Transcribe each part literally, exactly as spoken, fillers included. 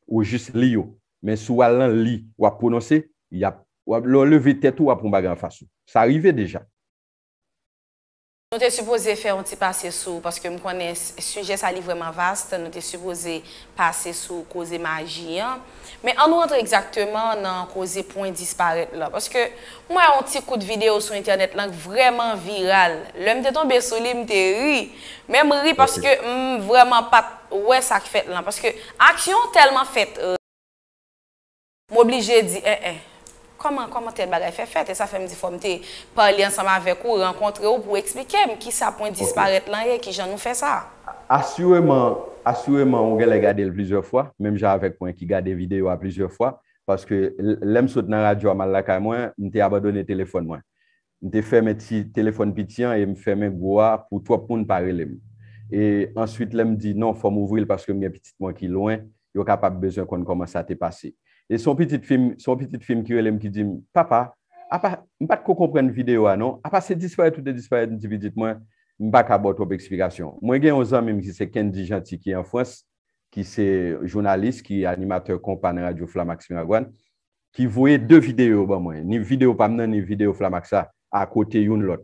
Ou jis li yo. Men si w al nan li, w ap pwononse, y ap, w ap, lè w leve tèt ou, w ap wè yon bagay anfas ou. Sa rive deja. Nou te sipoze fè yon ti pase sou, paske m konnen s- sijè sa li vrèman vast, nou te sipoze pase sou koze maji an. Men ann nou rantre egzakteman nan koze pwen disparèt lan, paske m wè yon ti kout videyo sou entènèt lan k vrèman viral. Lè m te tonbe sou li, m te ri. Men m ri paske m vrèman pa t wè sa k fèt lan, paske aksyon an tèlman fèt. M oblije di, en, en, kòman, kòman tèl bagay fè fèt? E sa fè m di fò m te pale ansanm avèk ou, rankontre w pou w eksplike m kisa pwen disparèt lan ye, kijan nou fè sa. Asireman, asireman, ou genlè gade l plizyè fwa, menm jan avèk mwen ki gade videyo a plizyè fwa, paske l- lè m sot nan radyo a m al lakay mwen, m te abandone telefòn mwen. M te fèmen ti telefòn piti an e m fèmen gwo a pou twòp moun pa rele m. E answit, lè m di non, fò m ouvri l paske m gen pitit mwen ki lwen, yo kapab bezwen konn kòman sa te pase. E se yon pitit fi m, se yon pitit fi m ki rele m ki di m, papa, apa, m pa t ko konprann videyo a non, apa se disparèt ou te disparèt, m di pitit mwen, m pa ka ba w twòp eksplikasyon. Mwen gen yon zanmi m ki se Kendy Jeanty ki an Frans, ki se jounalis, ki animatè konpa nan radyo Flamax Miragwàn, ki voye de videyo ban mwen, ni videyo pa m nan, ni videyo Flamax la, akote youn lòt.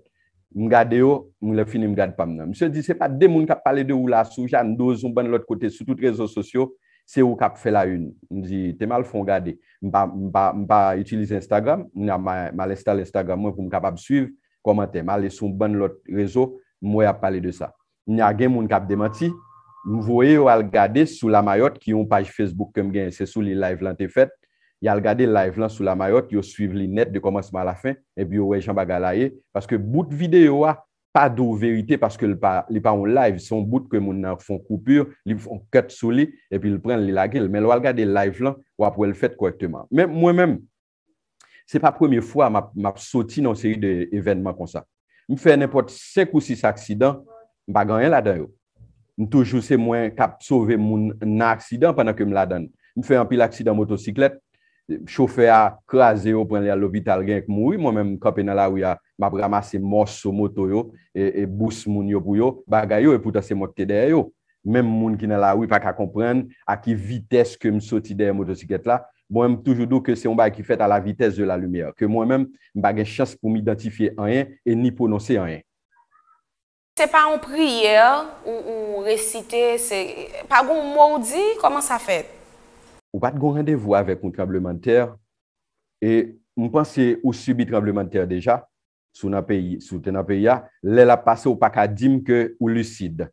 M gade yo, m lè fini m gad pa m nan. Misye di, se pa de moun k ap pale de ou la sou Jandouze, yon bann lòt kote, sou tout rezo sosyo, se ou k ap fè la une. M di, te m al fè yon gade. M pa, m pa, m pa itilize Instagram, m a, m al enstale Instagram mwen pou m kapab swiv kòmantè. M ale sou yon bann lòt rezo, m wè y ap pale de sa. Kounya gen moun k ap demanti, m voye yo al gade sou Lamayòt, ki yon paj Facebook ke m genyen, se sou li live lan te fèt. Y al gade live lan sou Lamayòt, yo swiv li nèt de kòmansman a lafen, epi yo wè jan bagay la ye, paske bout videyo a pa di w verite, paske li pa, li pa yon live, se yon bout ke moun nan fè yon koupi, li fè yon cut sou li, epi l pran l, li lage l. Men lè w al gade live lan, w ap wè l fèt kòrèkteman. Men mwen menm, se pa premye fwa m ap, m ap soti nan yon seri de evènman konsa. M fè nenpòt senk ou sis aksidan, m pa gen anyen ladan yo. M toujou se mwen k ap sove moun nan aksidan pandan ke m ladan l. M fè anpil aksidan motosiklèt, chofè a kraze yo, pran li al lopital, genyen k mouri, mwen menm m kanpe nan lari a, m ap ranmase mòso moto yo, e, e bous moun yo pou yo, bagay yo, e poutan se mwen k te dèyè yo. Menm moun ki nan lari pa ka konprann a ki vitès ke m soti dèyè motosiklèt la. Bon, m toujou di w ke se yon bagay ki fèt à la vitesse de la lumière, ke mwen menm, m pa gen chans pou m idantifye anyen e ni pwononse anyen. Se pa yon priyè ou, ou resite, se pa gon mo ou di, kòman sa fèt? Ou pa t gon randevou avèk yon tranblemanntè, e m panse ou sibi tranblemanntè deja, si w nan peyi, si w te nan peyi a, lè l ap pase, ou pa ka di m ke ou lisid.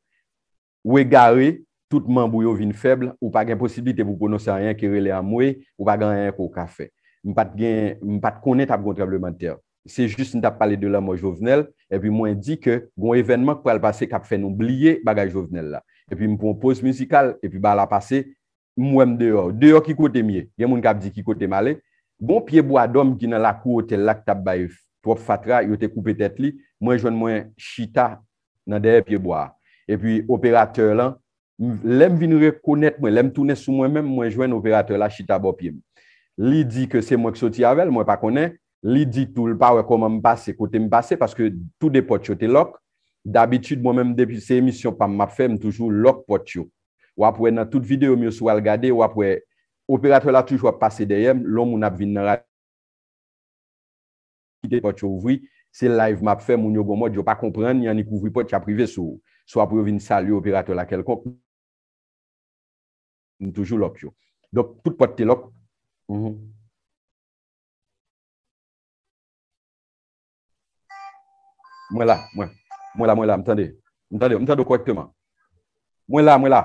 Ou egare, tout manb ou yo vin fèb, ou pa gen posiblite pou pwononse anyen ke rele anmwe, ou pa gen anyen ke w ka fè. M pa t gen, m pa t konnen t ap gen yon tranblemanntè. Se jis m t ap pale de lanmò Jovenel, epi mwen di ke gon evènman k pral pase k ap fè nou bliye bagay Jovenel la. Epi m pran yon poz mizikal, epi bagay la pase, m wè m deyò. Deyò ki kote m ye? Gen moun k ap di ki kote m ale. Gon pye bwa dòm ki nan lakou otèl la k t ap bay twòp fatra, yo te koupe tèt li. Mwen jwenn mwen chita nan dèyè pye bwa a. Epi operatè lan, m- lè m vin rekonèt mwen, lè m tounen sou mwen menm, mwen jwenn operatè la chita bò pye m. Li di ke se mwen k soti avè l, mwen pa konnen. Li di tou l pa wè kòman m pase, kote m pase, paske toude pòt yo te lòk. Dabitid, mwen menm, depi se emisyon pa m m ap fè, m toujou lòk pòt yo. W ap wè nan tout videyo m yo, si w al gade, w ap wè operatè la toujou ap pase dèyè m, lè yon moun ap vin nan radyo, kite pòt yo ouvri, se live m ap fè, moun yo gon mòd, yo pa konprann, y annik ouvri pòt, y ap rive sou ou. Swa pou yo vin salye operatè la kèlkonk, m toujou lòk yo. Donk, tout pòt te lòk. Mhm. Mwen la, mwen. Mwen la, mwen la, m tande. M tande, m tande w kòrèkteman. Mwen la, mwen la.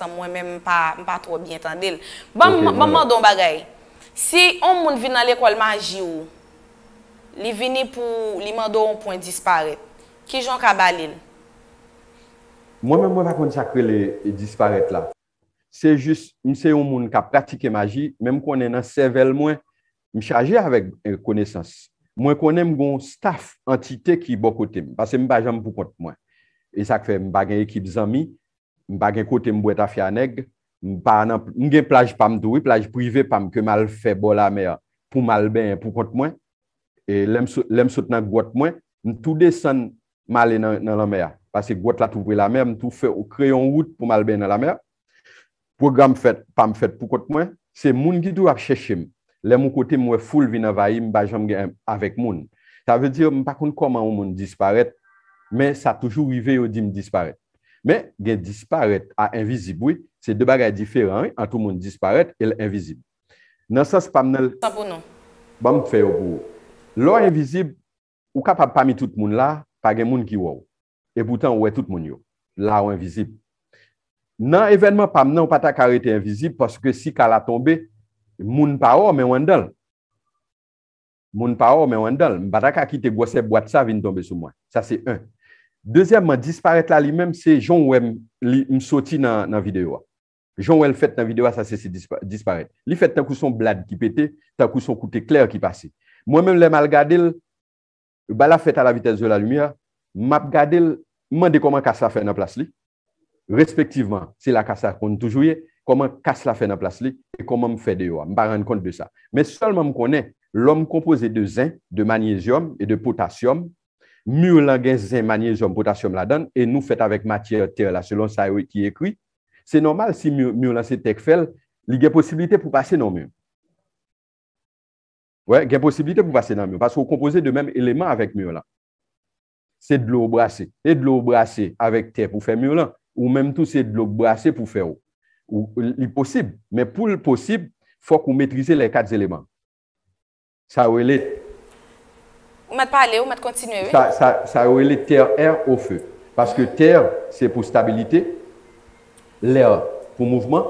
Mwen menm, m pa, m pa twò byen tande l. Ban m, ban m mande w yon bagay. Si yon moun vin nan lekòl maji ou, li vini pou li mande w yon pwen disparèt, kijan w ka ba li l? Mwen menm, mwen pa konn sa k rele disparèt la. Se jis, m se yon moun k ap pratike maji, men m konnen nan sèvèl mwen, m chaje avèk, eh, konesans. Mwen konnen m gon staff, antite ki bò kote m, paske m pa janm pou kont mwen. E sa k fè m pa gen ekip zanmi, m pa gen kote m bwè tafya nèg, m pa nan, m gen plaj pa m tou, wi, plaj prive pa m ke m al fè bò lamè pou m al benyen pou kont mwen. E lè m sot, lè m sot nan gwòt mwen, m tou desann, m ale nan, nan lanmè a. Paske gwòt la tou pre lamè, m tou fè, kreye yon wout pou m al benyen nan lamè a. Pwogram fèt, pa m fèt pou kont mwen, se moun ki toujou ap chèche m. Lè m yon kote, m wè foul vin anvayi m, m pa janm gen avèk moun. Sa vle di, m pa konn kòman yon moun disparèt, men sa toujou rive yo di m disparèt. Men, gen disparèt a envizib, wi. Se de bagay diferan, wi, ant yon moun disparèt e l envizib. Nan sans pa m nan l. Sa pou nou. Ban m fè yo pou ou. Lè w envizib, ou kapab pami tout moun la, pa gen moun ki wè w. Epoutan, ou wè tout moun yo. La, ou envizib. Nan evènman pa m nan, ou pa ta ka rete envizib, paske si ka la tonbe, moun pa wè w, men w anndan l. Moun pa wè w, men w anndan l. M pa ta ka kite gwosè bwat sa vin tonbe sou mwen. Sa se en. Dezyèmman, disparèt la li menm, se jan w wè m, li, m soti nan, nan videyo a. Jan w wè l fèt nan videyo a, sa se, se dispa-, disparèt. Li fèt tankou se yon blad ki pete, tankou se yon kout eklè ki pase. Mwen menm, lè m al gade l, ba la fèt a la vitès de la limyè, m ap gade l, m mande kòman kas la fè nan plas li. Respektivman, se la kas la konn toujou ye, kòman kas la fè nan plas li, e kòman m fè deyò a. M pa rann kont de sa. Men sèlman m konnen, lòm konpoze de zen, de manyezyòm e de potasyòm. Mi lan gen zen, manyezyòm, potasyòm ladan l, e nou fèt avèk matyè tè la, selon sa yo ki ekri. Se nòmal si mi, mi lan se tè k fè l, li gen posiblite pou pase nan mi. Wè, gen posiblite pou pase nan mi, paske ou konpoze de menm eleman avèk mi lan. Se dlo ou brase. E dlo ou brase avèk tè pou fè mi lan, ou menm tou se dlo k brase pou fè w. Ou, li posib, men pou l posib, fòk ou metrize les quatre éléments. Sa yo rele Ou mèt pale, ou mèt kontinye, wi. Sa, sa, sa yo rele terre, air, eau, feu. Paske tè, se pou stabilite, lè pou mouvman,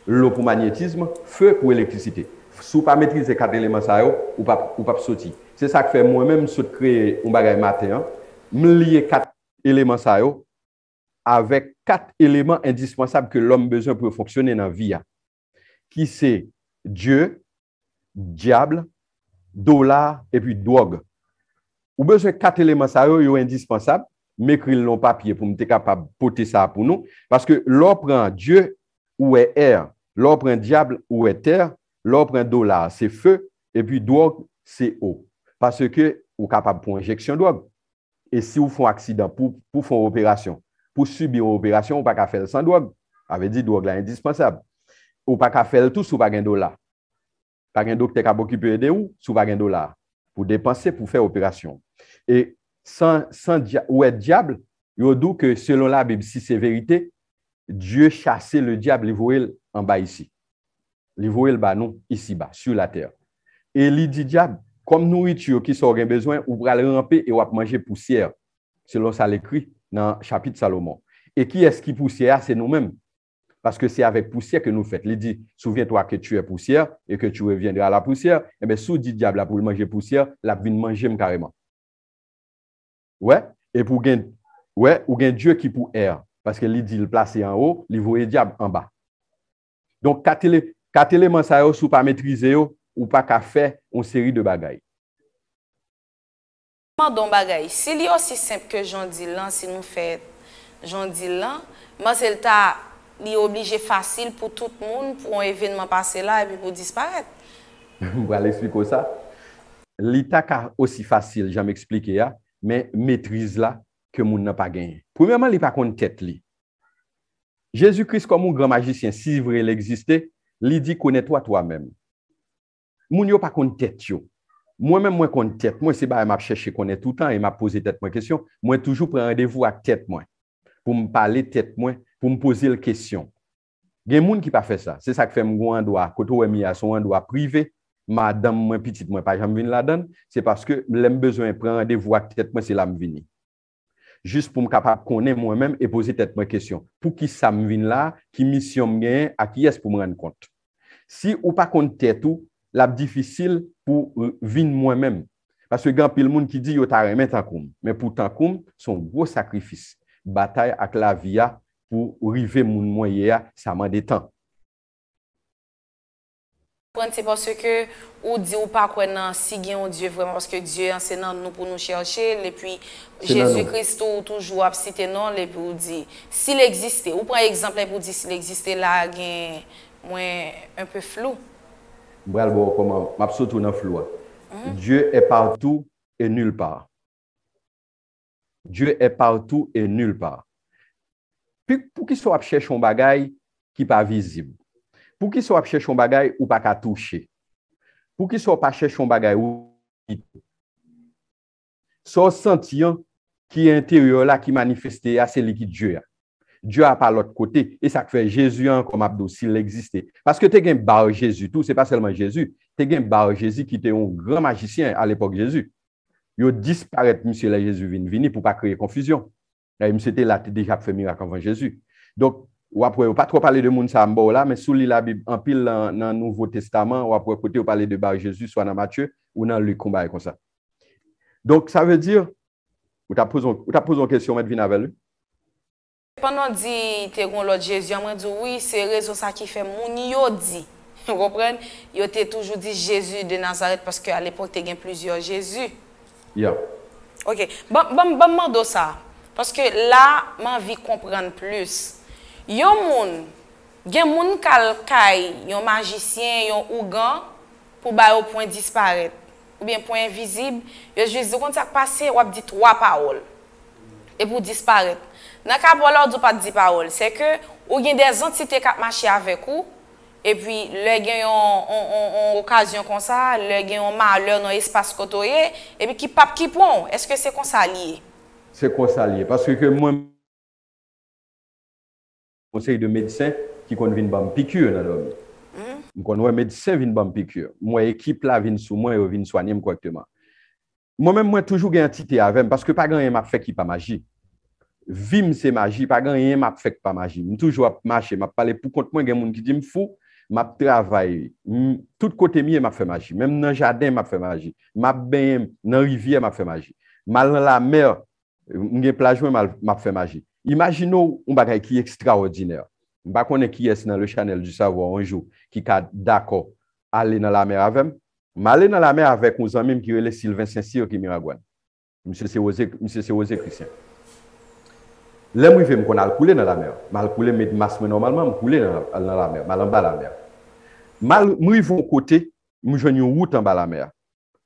lo pou magnetisme, feu pou elektrisite. Si w pa metrize kat eleman sa yo, ou p ap, ou p ap soti. Se sa k fè mwen menm m sot kreye yon bagay maten an, m lye kat eleman sa yo, avèk kat eleman endispansab ke lòm bezwen pou yo fonksyone nan vi a, ki se Dye, dyab, dola, epi dwòg. Ou bezwen kat eleman sa yo, yo endispansab. M ekri l nan yon papye pou m te kapab pote sa pou nou. Paske lè w pran Dye, ou wè air. Lè w pran dyab, ou wè tè. Lè w pran dola, se feu. Epi dwòg, se eau. Paske ou kapab pran enjeksyon dwòg. E si w fè yon aksidan, pou, pou fè yon operasyon, pou sibi yon operasyon, ou pa ka fè l san dwòg. Sa vle di dwòg la endispansab. Ou pa ka fè l tou si w pa gen dola. Pa gen doktè k ap okipe ede w si w pa gen dola pou depanse pou fè operasyon. E san, san dya-, ou wè dyab, yo di w ke selon Labib, si se verite, Dye chase le dyab, li voye l anba isi. Li voye l ba nou isiba, sur la terre. E li di dyab, kòm nouriti yo, kisa w gen bezwen, ou pral ranpe e w ap manje pousyè, selon sa l ekri nan chapit Salomon. E kiyès ki pousyè a? Se nou menm. Paske se avèk pousyè ke nou fèt. Li di, souviens-toi que tu es poussière et que tu reviendras à la poussière. Enben, si w di dyab la pou l manje pousyè, l ap vin manje m kareman. Wè, epi w gen, wè, ou gen Dye ki pou air, paske li di l plase anwo, li voye dyab anba. Donk, kat ele-, kat eleman sa yo, si w pa metrize yo, ou pa ka fè yon seri de bagay. Mande yon bagay, si li osi senp ke jan w di l lan, si nou fè jan w di l lan, m panse l ta, li oblije fasil pou tout moun, pou yon evènman pase la, epi pou disparèt. M pral eksplike w sa. Li ta ka osi fasil, jan m eksplike a, men metriz la ke moun nan pa genyen. Premyèman, li pa konn tèt li. Jezi Kris, kòm yon gran majisyen, si vre l egziste, li di, connais-toi toi-même. Moun yo pa konn tèt yo. Mwen menm, mwen konn tèt mwen, se bagay m ap chèche konnen toutan e m ap poze tèt mwen kesyon. Mwen toujou pran randevou ak tèt mwen pou m pale tèt mwen, pou m poze l kesyon. Gen moun ki pa fè sa. Se sa k fè m gen yon andwa, kote w wè m ye a, se yon andwa prive. Madanm mwen, pitit mwen pa janm vin ladan l. Se paske lè m bezwen pran randevou ak tèt mwen, se la m vini. Jis pou m kapab konnen mwen menm e poze tèt mwen kesyon. Poukisa m vin la a? Ki misyon m genyen? A kiyès pou m rann kont? Si ou pa konn tèt ou, l ap difisil pou w vin mwen menm. Paske gen anpil moun ki di yo ta renmen tankou m. Men pou tankou m, se yon gwo sakrifis. Batay ak lavi a pou rive moun mwen ye a, sa mande tan. Konprann, se paske ou di ou pa kwè nan si gen yon Dye vrèman, paske Dye an se nan nou pou nou chèche l, epi Jezi Kris tou, ou toujou ap site non l, epi ou di, si l egziste, ou pran egzanp la, epi ou di, si l egziste, la a gen, mwen, un peu flou. M pral ba w kòman, m ap soti w nan flou a. Dieu est partout et nulle part. Dieu est partout et nulle part. Pi- Poukisa w ap chèche yon bagay ki pa vizib? Poukisa w ap chèche yon bagay ou pa ka touche? Poukisa w pa chèche yon bagay ou Sa w santi an, ki enteryè w la, ki manifeste a, se li ki Dye a. Dye a pa lòt kote. E sa k fè Jezi a ankò, m ap di w, si l egziste. Paske te gen Bar Jezi tou, se pa sèlman Jezi. Te gen Bar Jezi ki te yon gran majisyen a lepòk Jezi. Yo disparèt misye lè Jezi vin vini pou pa kreye konfizyon. E misye te la, te deja ap fè mirak anvan Jezi. Donk, w ap wè, yo pa twò pale de moun sa a m ba w la, men si w li Labib anpil nan, nan Nouvo Testaman, w ap wè kote yo pale de Bar Jezi, swa nan Matye ou nan Lik, yon bagay konsa. Donk, sa vle di, ou t ap poze, ou t ap poze yon kesyon, mwen t vin avè l, wi. Pandan w di te gon lòt Jezi an, mwen di w wi, se rezon sa ki fè moun yo di, ou konprann, yo te toujou di Jezi de Nazarèt, paske alepòk te gen plizyè Jezi. Yeah. Ok, ban, ban, ban m mande w sa, paske la, m anvi konprann plis. Yon moun, gen moun k al kay yon majisyen, yon ougan, pou ba yo pwen disparèt, oubyen pwen envizib, yo jis di w konn sa k pase, w ap di twa pawòl. Epi w disparèt. Nan ka pa w la, w di w pa t di pawòl. Sèke ou gen dè zantite k ap mache avèk ou, epi lè gen yon, yon, yon, yon okazyon konsa, lè gen yon malè nan espas kote w ye, epi ki p ap ki pran w. Èske se konsa l ye? Se konsa l ye. Paske ke mwen, yon seri de medsen ki konn vin ban m piki nan dòmi. M konn wè medsen vin ban m piki. M wè ekip la vin sou mwen, yo vin swanye m kòrèkteman. Mwen menm, mwen toujou gen antite avè m, paske pa gen anyen m ap fè ki pa maji. Vi m se maji, pa gen anyen m ap fè ki pa maji. M toujou ap mache, m ap pale pou kont mwen, gen moun ki di m fou, m ap travay. M, tout kote m ye, m ap fè maji. Menm nan jaden, m ap fè maji. M ap benyen nan rivyè, m ap fè maji. M al nan lamè, m gen plaj mwen, m al, m ap fè maji. Imajine w yon bagay ki ekstraòdinè. M pa konnen kiyès nan Le Channel du Savoir yon jou ki ka dakò ale nan lamè avè m. M ale nan lamè avèk yon zanmi m ki rele Sylvain Saint-Cyr ki Miragwàn. Misye se Woze, misye se Woze Christian. Lè m rive, m konn al koule nan lamè a. M al koule, met mas mwen nòmalman, m koule nan, al nan lamè a, m al anba lamè a. M al, m rive yon kote, m jwenn yon wout anba lamè a.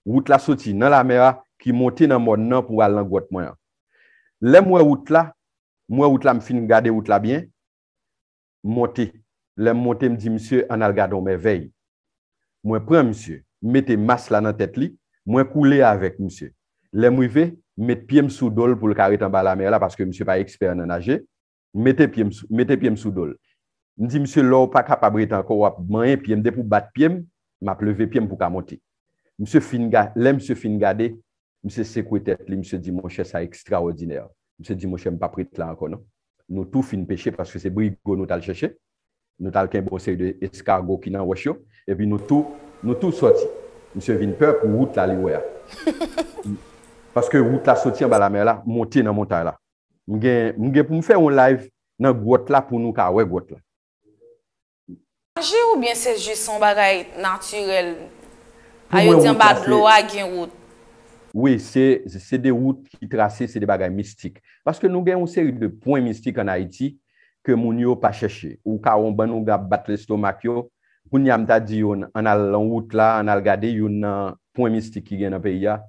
Wout la soti nan lamè a, ki monte nan mòn nan pou al nan gwòt mwen an. Lè m wè wout la, m wè wout la, m fin gade wout la byen, m monte. Lè m monte, m di misye, ann al gade yon mèvèy. Mwen pran misye, m mete mas la nan tèt li, mwen koule avèk misye. Lè m rive, m met pye m sou do l pou l ka ret anba lamè la, paske misye pa ekspè nan naje. M mete pye m sou, mete pye m sou do l. M di misye, lè w pa kapab rete ankò, w ap manyen pye m. Depi w bat pye m, m ap leve pye m pou w ka monte. Misye fin ga, lè misye fin gade, misye sekwe tèt li, misye di, monchè, sa ekstraòdinè. Misye di, monchè, m p ap ret la ankò non. Nou tou fin peche paske se brigo nou t al chèche. Nou t al kenbe yon seri de eskargo ki nan wòch yo, epi nou tou, nou tou sòti. Misye vin pè pou wout la li wè a. Paske wout la soti anba lamè la, monte nan montay la. M gen, m gen pou m fè yon live nan gwòt la pou nou ka wè gwòt la. Maji oubyen se jis yon bagay natirèl? A, yo di anba dlo a gen wout. Wi, se, se de wout ki trase, se de bagay mistik. Paske nou gen yon seri de pwen mistik ann Ayiti ke moun yo pa chèche. Ou ka wè yon bann oungan ap bat lestomak yo. Kounye a m ta di yo, ann al nan wout la, ann al gade youn nan pwen mistik ki gen nan peyi a,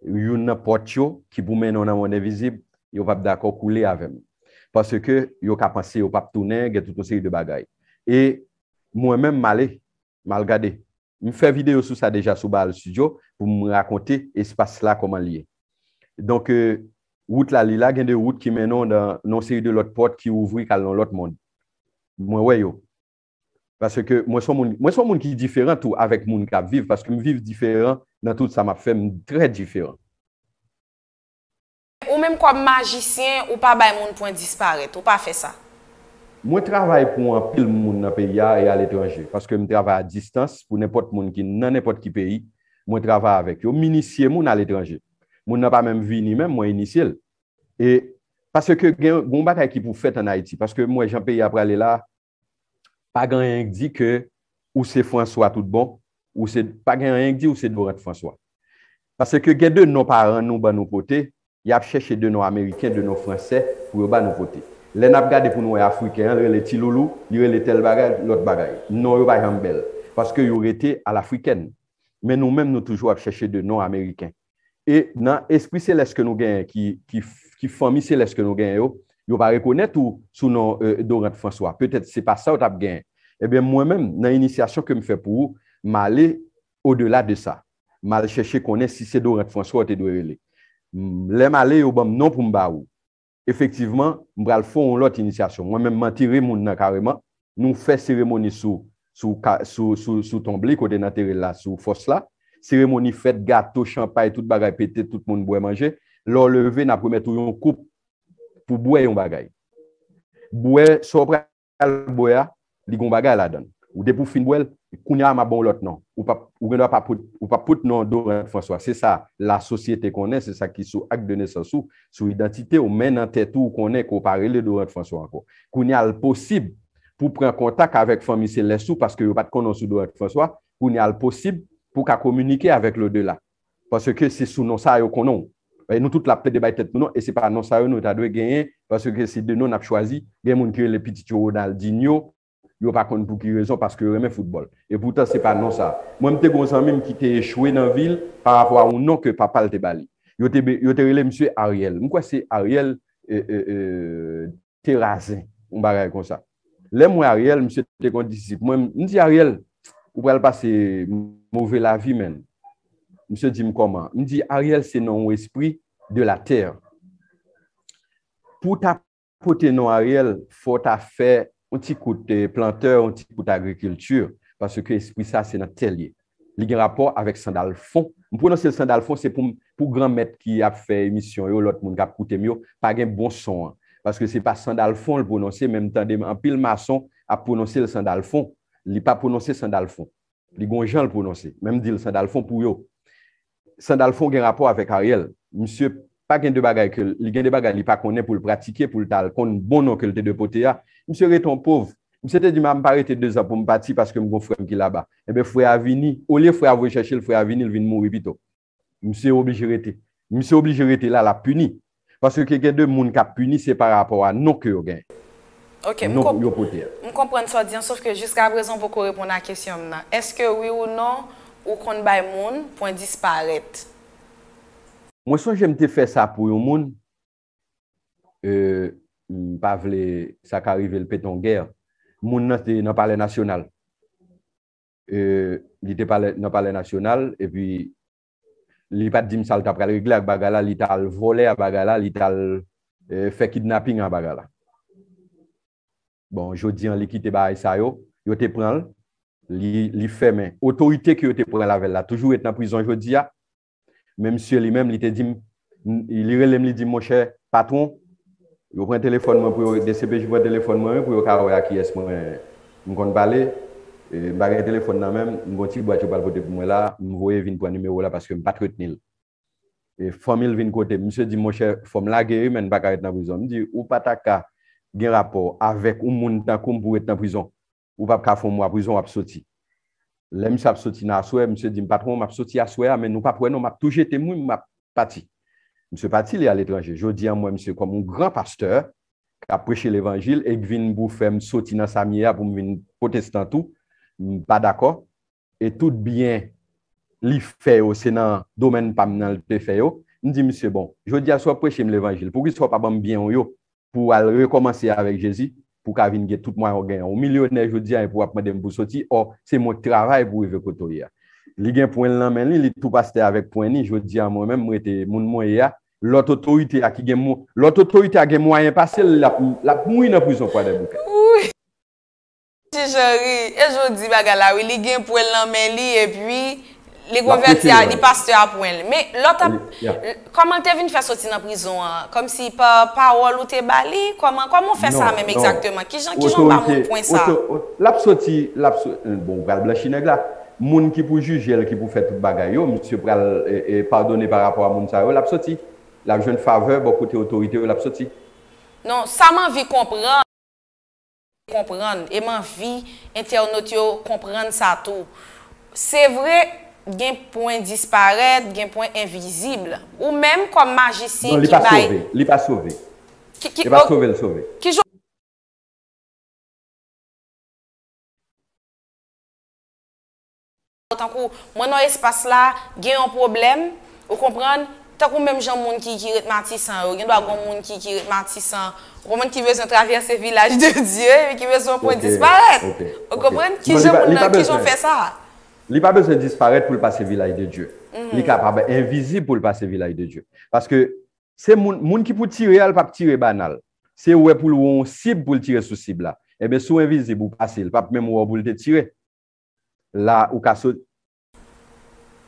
youn nan pòt yo ki pou mennen w nan mond envizib, yo p ap dakò koule avè m. Paske yo ka panse yo p ap tounen, gen tout yon seri de bagay. E mwen menm, m ale, m al gade. M fè videyo sou sa deja sou Baal Studio pou m rakonte espas la kòman l ye. Donk, e, wout la, li la, gen de wout ki mennen w nan, nan yon seri de lòt pòt ki ouvri k al nan lòt mond. Mwen wè yo. Paske mwen se yon moun, mwen se yon moun ki diferan tou avèk moun k ap viv, paske m viv diferan nan tout sa m ap fè, m trè diferan. Ou menm kòm majisyen, ou pa bay moun pwen disparèt, ou pa fè sa. Mwen travay pou anpil moun nan peyi a e aletranje, paske m travay a distans pou nenpòt moun ki nan nenpòt ki peyi, mwen travay avèk yo. M inisye moun aletranje. Moun nan pa menm vini menm, mwen inisye l. E paske gen, gen yon bagay ki pou fèt ann Ayiti, paske m wè jan peyi a prale la, pa gen anyen k di ke ou se Franswa tout bon, ou se, pa gen anyen k di ou se Dorant Franswa. Paske gen de non paran nou ban nou pote, y ap chèche de non ameriken, de non fransè pou yo ba nou pote. Lè n ap gade pou nou wè afriken an, l rele Ti Loulou, li rele tèl bagay, lòt bagay. Non yo pa janm bèl, paske yo rete alafrikèn. Men nou menm, nou toujou ap chèche de non ameriken. E nan espri selès ke nou genyen, ki, ki, ki fanmi selès ke nou genyen yo, yo pa rekonèt ou sou non, e, Dorante François. Petèt se pa sa w t ap genyen. Ebyen, mwen menm, nan inisyasyon ke m fè pou ou, m ale odela de sa. M al chèche konnen si se Dorante François w te dwe rele. M, lè m ale, yo ban m non pou m ba ou. Efektivman, m pral fè yon lòt inisyasyon. Mwen menm, m antere moun nan kareman. Nou fè seremoni sou, sou, ka- sou, sou, sou tonb li, kote n antere l la, sou fòs la. Seremoni fèt, gato, chanpay, tout bagay pete, tout moun bwè manje. Lè w leve, n ap remèt ou yon koup pou bwè yon bagay. Bwè, sa w pral bwè a, li gon bagay ladan l. Ou depi w fin bwè l, kounye a m ap ba w lòt non. Ou p ap, ou gen dwa pa pot, ou p ap pot non Dorante François. Se sa lasosyete konnen, se sa ki sou ak de nesans ou, sou idantite w, men nan tèt ou, ou konnen ke w pa rele Dorante François ankò. Kounye a l posib pou pran kontak avèk fanmi selès ou, paske yo pa t konnen w sou Dorante François, kounye a l posib pou w ka kominike avèk lodela. Paske se sou non sa yo konnen w. E nou tout la ap plede bay tèt nou non, e se pa non sa yo nou ta dwe genyen, paske se de non n ap chwazi. Gen moun ki rele pitit yo Ronaldinho, yo pa konn pou ki rezon, paske yo renmen foutbòl. E poutan, se pa non sa. Mwen, m te gen yon zanmi m ki te echwe nan vi l pa rapò a yon non ke papa l te ba li. Yo te, be- yo te rele misye Ariel. M kwè se Ariel, e, e, e, Terazen, yon bagay konsa. Lè m wè Ariel, misye te gen yon disip. Mwen, m di Ariel, ou pral pase move lavi, menn. Misye di m kòman? M di Ariel se non yon espri de la tè. Pou w ta pote non Ariel, fò w ta fè yon ti kout, eh, plantè, yon ti kout agrikilti, paske espri sa se nan tè l ye. Li gen rapò avèk Sandalfon. M pwononse l Sandalfon, se pou, pou granmèt ki ap fè emisyon yo, lòt moun k ap koute m yo, pa gen bon son an. Paske se pa Sandalfon l pwononse, men m tande anpil mason ap pwononse l Sandalfon. Li pa pwononse Sandalfon. Li gon jan l pwononse. Men m di l Sandalfon pou yo. Sandalfon gen rapò avèk Ariel. Misye pa gen de bagay ke li gen de bagay li pa konnen pou l pratike, pou l ta al konn bon non ke l te dwe pote a. Misye rete yon pòv. Misye te di m, "A, m pa rete dezan pou m pati paske m gon frè m ki laba." Enben, frè a vini. Olye frè a voye chèche l, frè a vini, l vin mouri pito. Misye oblije rete. Misye oblije rete la, l ap pini. Paske gen de moun k ap pini, se pa rapò a non ke yo genyen. Ok, m Non konp- yo pote a. M konprann sa w di an, sof ke jiska prezan w poko reponn a kesyon m nan. Èske wi ou non, ou konn bay moun pwen disparèt? Mwen sonje m te fè sa pou yon moun, e, m pa vle sa ka rive l pete yon gè. Moun nan te nan Palè Nasyonal. E, li te palè, nan Palè Nasyonal, epi li pa t di m sa l ta pral regle ak bagay la, li t al vòlè a bagay la, li t al, e, fè kidnaping a bagay la. Bon, jodi an, li kite bagay sa yo, yo te pran l, li, li fèmen. Otorite ke yo te pran l avè l la toujou ret nan prizon jodi a. Men misye li menm, li te di m, li rele m, li di m, "Monchè, patwon, yo pran telefòn mwen pou yo, D C P J pran telefòn mwen wi, pou yo ka wè a kiyès mwen m konn pale. E, m pa gen telefòn nan men m, m gon ti bwat yo pral pote pou mwen la, m voye vin pran nimewo la paske m pa t retni l." E fanmi l vin kote m. Misye di m, "Monchè, fò m lage wi, men m pa ka ret nan prizon." M di, "Ou pa ta ka gen rapò avèk yon moun tankou m pou w ret nan prizon. Ou p ap ka fè yon mwa prizon, w ap soti." Lè misye ap soti nan aswè, misye di m, "Patwon, m ap soti aswè a, men nou p ap wè non, m ap tou jete m wi, m ap pati." Misye pati, li aletranje. Jodi a, m wè misye kòm yon gran pastè k ap preche levanjil e k vin pou fè m soti nan sa m ye a pou m vin pwotestan tou. M pa dakò. E tout byen li fè yo, se nan domèn pa m nan l te fè yo. M di misye, "Bon, jodi a, si w ap preche m levanjil, poukisa w pa ban m byen w yo pou w al rekòmanse avèk Jezi, pou w ka vin gen tout mwayen w genyen? Ou milyonè jodi a, epi w ap mande m pou w soti, ò, se mwen k travay pou w rive kote w ye a." Li gen pwen l nan men li, li tou pastè avèk pwen li. Jodi a, mwen menm, m rete moun mwen ye a. Lòt otorite a ki gen mo-, lòt otorite a gen mwayen pase l, l ap, l ap mouri nan prizon Kwadèboukè. Wi. Ti Janri, e jodi bagay la, wi, li gen pwen l nan men li, epi li konvèti a, li pastè a pwen l. Men lòt ap, kòman l te vin fè soti nan prizon an? Kòmsi pa pawòl ou te ba li? Kòman, kòman w fè sa menm egzakteman? Kijan, kijan w ba moun pwen sa? L ap soti, l ap so-, bon, ou pral blanchi nèg la. Moun ki pou jije l, ki pou fè tout bagay yo, misye pral, e, e, padone pa rapò a moun sa yo, l ap soti. L ap jwenn favè bò kote otorite yo, l ap soti. Non, sa m anvi konprann, konprann, e m anvi entènot yo konprann sa tou. Se vre, gen pwen disparèt, gen pwen envizib. Ou menm kòm majisyen ki bay. Non, li pa sove, li pa sove. Ki, ki, e pa sove l sove. Ki jan Kou mwen nan espas la, gen yon pwoblèm, ou konprann? Tankou menm jan moun ki, ki ret Matisan yo, gen dwa gen moun ki, ki ret Matisan, ou konprann, ki bezwen travèse Vilaj de Dye, epi ki bezwen pwen disparèt. Ou konprann? Ki jan moun nan, ki jan fè sa? Li pa bezwen disparèt pou l pase Vilaj de Dye. Li kapab envizib pou l pase Vilaj de Dye. Paske se moun, moun ki pou tire a, l p ap tire banal. Se wè pou l wè yon sib pou l tire sou sib la. Ebyen, si w envizib, ou pase, l p ap menm wè w pou l te tire. La, ou ka sot.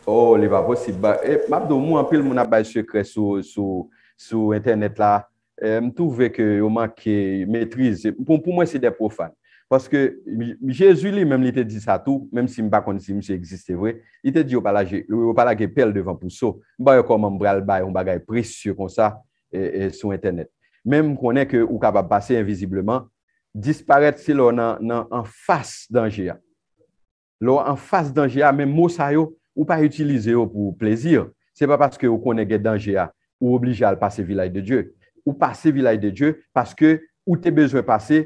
Oh, li pa posib. Ba, e, m ap di w, mwen, anpil moun ap bay sekrè sou, sou, sou entènèt la. E, m twouve ke yo manke metrize. Pou, pou mwen, se de pwofàn. Paske Jezi li menm, li te di sa tou, menm si m pa konn si misye egziste vre, li te di yo pa lage, yo pa lage pèl devan pouso. M pa wè kòman m pral bay yon bagay presye konsa e, e, sou entènèt. Men m konnen ke ou kapab pase envizibleman, disparèt se lè w nan, nan anfas danje a. Lè w anfas danje a, men mo sa yo, ou pa itilize yo pou plezi. Se pa paske ou konnen gen danje a, ou oblije al pase Vilaj de Dye. Ou pase Vilaj de Dye paske ou te bezwen pase,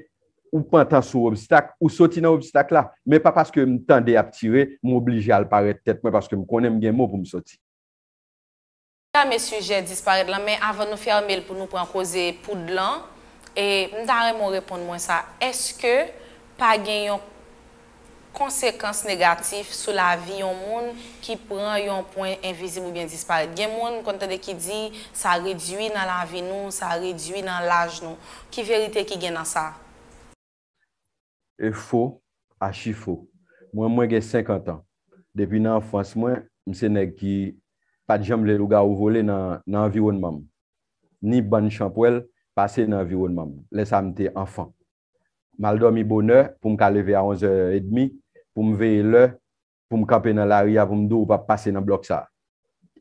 ou pantan sou obstak, ou soti nan obstak la. Men pa paske m tande y ap tire, m oblije al parèt tèt mwen paske m konnen m gen mo pou m soti. Rame sijè disparèt lan, men avan nou fèmen l pou nou pran koze poud lan, e m ta renmen w reponn mwen sa, èske pa gen yon konsekans negatif sou lavi yon moun ki pran yon pwen envizib oubyen disparèt? Gen moun m konn tande ki di sa redui nan lavi nou, sa redui nan laj nou. Ki verite ki gen nan sa? E fo, achi fo. Mwen, mwen gen senkant an. Depi nan anfans mwen, m se nèg ki pa t janm vle lougawou vole nan, nan anviwònman m. Ni bann chanpwèl pase nan anviwònman m. Lè sa a, m te anfan. M al dòmi bonè pou m ka leve a onz è edmi, pou m veye lè, pou m kanpe nan lari a, pou m di w ou p ap pase nan blòk sa a.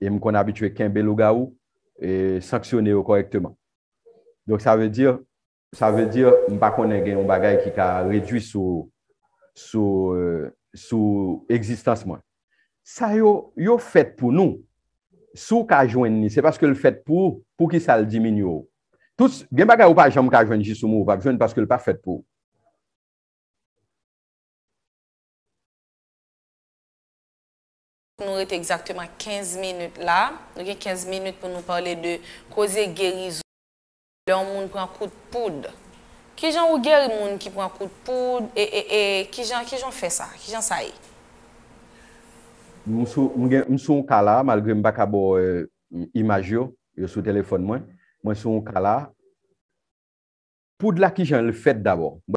E m konn abitye kenbe lougawou e sanksyone yo kòrèkteman. Donk, sa vle di, sa vle di, m pa konnen gen yon bagay ki ka redui sou, sou, e, sou egzistans mwen. Sa yo, yo fèt pou nou. Si w ka jwenn li, se paske l fèt pou ou, poukisa l diminye w? Tout, gen bagay ou pa janm ka jwenn jis ou mouri, ou p ap jwenn paske l pa fèt pou ou. Nou rete egzakteman kenz minit la. Nou gen kenz minit pou nou pale de koze gerizon. Lè yon moun pran kout poud. Kijan ou geri moun ki pran kout poud? E, e, e, kijan, kijan w fè sa? Kijan sa ye? M sou, m gen, m sou yon ka la, malgre m pa ka ba w, e, imaj yo, yo sou telefòn mwen. Mwen sou yon ka la. Poud la, kijan l fèt dabò?